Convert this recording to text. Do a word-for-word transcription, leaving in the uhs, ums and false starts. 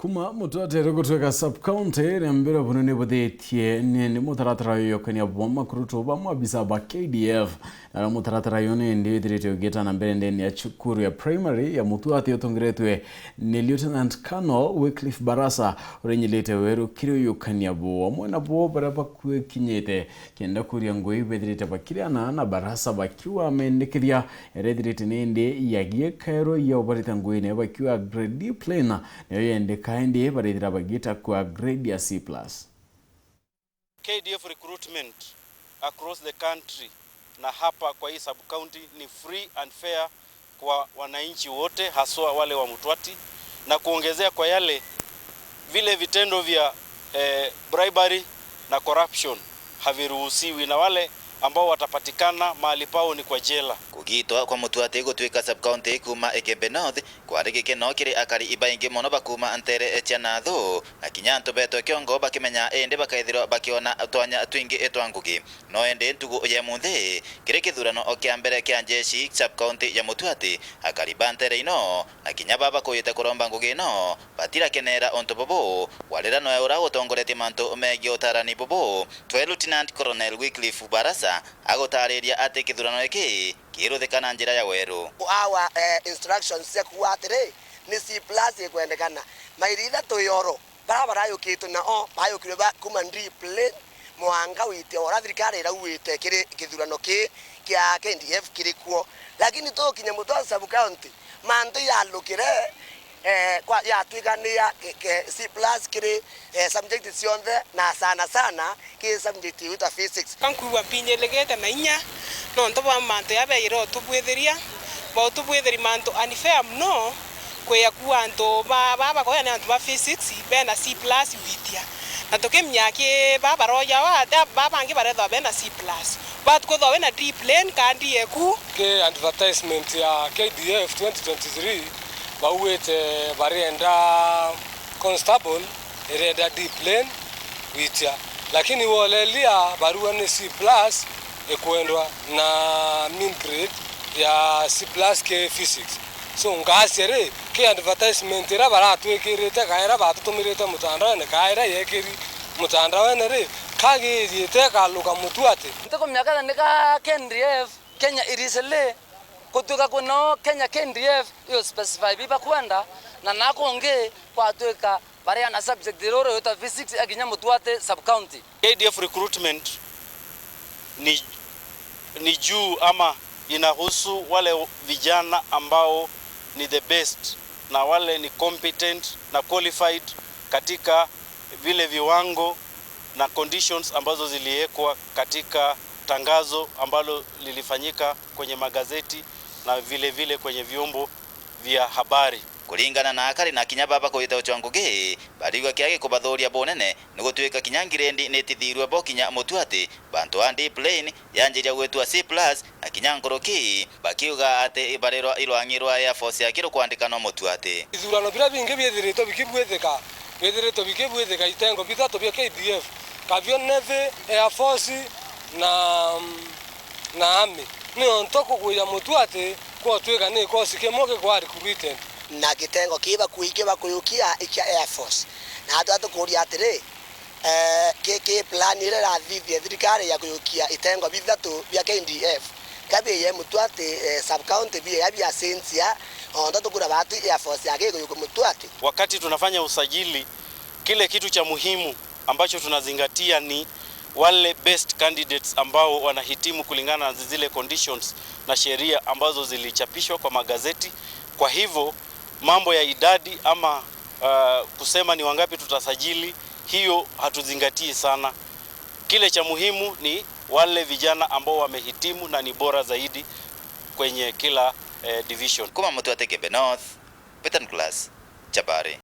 Kuma Mutwate gutwika sub-county, iria mbere bunu ni buthitie ni, ni mutaratara uyu yokania bwa makurutu ba maabisa ba K D F. Na mutaratara uyu ni ndi withirite ugita na mbere ndeni ya cukuru ya primary ya Mutwate utongeretwe ni Lieutenant Colonel Wycliffe Barasa, uria inyilite weru kiri uyukania bo. Amwe na bo baria bakuikinyite kenda kuria ngui bethirite bakiriana na Barasa bakiuga amendekithia iria ithirite ni ndi ya giekaero ya ubarite nguine bakiuga grade D plain niyo yendeka, indi barethira bagita kwa grade ya C plus. K D F recruitment across the country na hapa kwa hii sub-county ni free and fair kwa wananchi wote, haswa wale wa Mutwati, na kuongezea kwa yale, vile vitendo vya, eh, bribery na corruption haviruhusiwi, na wale ambao watapatikana mahali pao ni kwa jela. Kugitwa kwa Mutwati gutwika sub-county kuuma Igembe North kwari gikeno kiri akari ibaingi mono bakuuma nteere cia Nathu, na kinya antu betwe kiongo bakimenya, indi bakaithirwa bakiona twanya twingi twa ngugi. No indi ntugu ya munthi, kiri kithurano o kia mbere kia njeshi sub-county ya Mutwati, akari ba nteere ino na kinya baba kuyite kuromba ngugi ino batirakenera untu bubu, warira noe ura utongoretie mantu megie utarani bubu, twe Lieutenant Colonel Wycliffe Barasa agutariria ati kithurano giki kiruthika na njira ya weru. Our, eh, instructions cia kuuga atiri, ni C plus ikwendekana. Mairi ithatu yoro, bara barayukitwe nao, bayukirwe ba kuma D plain, mwanka witia ora thirikari irauite kiri kithurano ki kia K D F kiri kuo. Lakini tukinya Mutwati sub-county, mantu yalukire, eh, kwa, yatwika ni ya ke-, ke-, C plus kiri, eh, subject cionthe, na sana sana ki subject igwitwa physics. Ka nkwigua mpinyiligite na inya, nontu bwa mantu ya beire utubwithiria, bautubwithiri mantu unfair mono, kwia ku antu ba, ba bakoya ni antu ba physics, bena C plus gwitia. Na tukimenya ki ba baroya wa, ba bangi barethwa bena C plus. Batukwithwa wina D plain ka D eku. Ki advertisement ya K D F twenty twenty-three, bauite barienda constable, irenda D plain gwitia. Lakini wolelia barua ni C plus ikwendwa na mean grade ya C plus ki physics. So, ngacia ri, ki advertisement iria baratwikirite kaira batutumirite mutandaone, kaira yekiri mutandaone ri, kagiriite kaluka Mutwati. Ntikumenya kana ni ka K D F, Kenya Erasure, gutwika kwinao Kenya K D F, iyo specify bibakwenda, na na kungi kwatwika baria na subject iria uria wita physics ya kinya Mutwati sub-county. K D F recruitment ni, ni juu ama inahusu wale vijana ambao ni the best na wale ni competent na qualified katika vile viwango na conditions ambazo ziliwekwa katika tangazo ambalo lilifanyika kwenye magazeti na vile vile kwenye vyombo vya habari. Kuringana na akari na kinya baba kugita ucwa ngugi, barigwa kiagi kubathuria bunene, ni gutwika kinya ngirendi ni itithirwe bo kinya Mutwati, bantu a D plain yanjiria gwitwa C plus, na kinya nkuruki, bakiuga ati ibarerwa irwang'i rwa Air Force ya Kiru kwandika no Mutwati. Ithurano biria bingi biithiritwe bikibwithika, biithiritwe bikibwithika itengo bithatu bia K D F, kabio Navy, Air Force na, na Army. Niontu kugwija Mutwati kwotwika ni gikosi kimwe gikwa recruited. Na kitengo kii bakui kibakuyukia i kia Air Force. Na atwa tukuria atiri, eh, ki, ki plan iria irathithia thirikari ya kuyukia itengo bithatu bia K D F, ka bia Mutwati, eh, sub-county bia, bia Cynthia, onto tukura batu Air Force yake ikuyukia Mutwati. Wakati tunafanya usajili, kile kitu cha muhimu ambacho tunazingatia ni wale best candidates ambao wanahitimu kulingana na zile conditions na sheria ambazo zilichapishwa kwa magazeti. Kwa hivyo, mambo ya idadi ama, uh, kusema ni wangapi tutasajili, hiyo hatuzingatii sana. Kile cha muhimu ni wale vijana ambao wamehitimu na ni bora zaidi kwenye kila, eh, division. Kuma Mutwati Igembe North, Peter Nicholas, Chabari.